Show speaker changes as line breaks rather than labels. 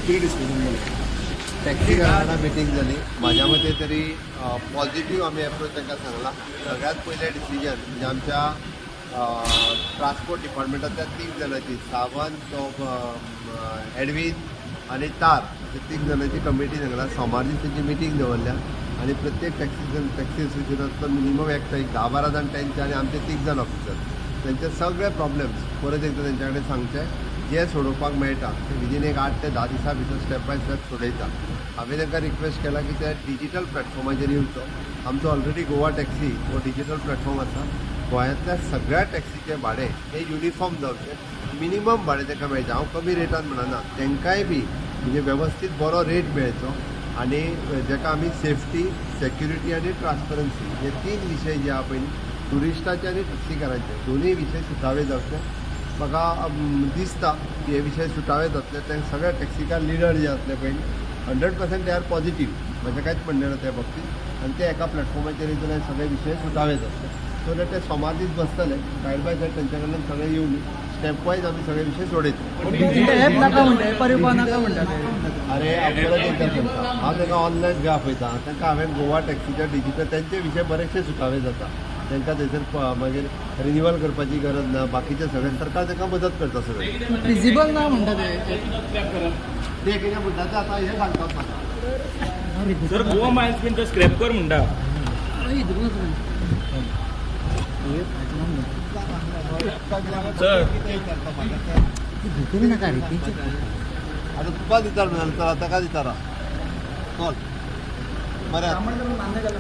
कितें डिस्कशन जालें?
टॅक्सीकारां मिटींग जाली. म्हाज्या मते तरी पॉझिटिव्ह आमी एप्रोच तांकां सांगला. सगळ्यात पयलें डिसिजन म्हणजे आमच्या ट्रान्सपोर्ट डिपार्टमेंटांतल्या तीग जाणांची, सावंत, एडवीन आनी तार अशे तीग जाणांची कमिटी सांगला. सोमार दीस तेंची मिटींग दवरल्या आनी प्रत्येक टॅक्सी एसोसिएशनांतलो मिनिमम एकटो, एक 10-12 जाण तेंचे आनी आमचे तीग जाण ऑफिसर, तेंचे सगळे प्रॉब्लेम्स परत एकदां तेंच्या कडेन सांगचे. जे सोडोवपाक मेळटा ते विदीन एक 8 ते 10 दिसां भितर स्टेप बाय स्टेप सोडयता. हांवें तांकां रिक्वेस्ट केला की ते डिजिटल प्लॅटफॉर्माचेर येवचो. आमचो ऑलरेडी गोवा टॅक्सी हो डिजिटल प्लॅटफॉर्म आसा. गोंयांतल्या सगळ्या टॅक्सीचें भाडें हें युनिफॉर्म जावचें, मिनिमम भाडें तांकां मेळचें. हांव कमी रेटान म्हणना, तांकांय बी म्हणजे वेवस्थीत बरो रेट मेळचो आनी जाका आमी सेफ्टी, सेक्युरिटी आनी ट्रान्सपरन्सी हे 3 विशय जे आहा पळय ट्युरिस्टाचे आनी टॅक्सीकारांचे, दोनूय विशय सुटावे जावचे. म्हाका दिसता की हे विशय सुटावे जातले. ते सगळे टॅक्सीकार लिडर जे आसले पळय 100% they are positive, म्हजें कांयच म्हणणें ना त्या बाबतींत. आनी ते एका प्लॅटफॉर्माचेर जाल्यार सगळे विशय सुटावे जातले. सो that ते सोमार दीस बसतले सायड बाय सायड तेंच्या कडल्यान सगळे येवन स्टेप वायज आमी सगळे विशय सोडयतले. अरे परत एकदां सांगता, हांव तांकां ऑनलायन खंय आपयता, तांकां हांवें गोवा टॅक्सीच्या डिजिटल तेंचे विशय बरेचशे सुटावे जाता. तांकां थंयसर मागीर रिन्युअल करपाची गरज ना, बाकीचे सगळे सरकार तांकां मदत करता. सगळें
फिजिबल ना म्हणटा ते
ते कितें म्हणटा ते आतां हें सांगतात म्हाका.
सर गोवा मायल्स बीन ते स्क्रॅप कर म्हणटा. सर
आतां तुका दिता म्हणल्यार चल आतां का दिता चल बरें.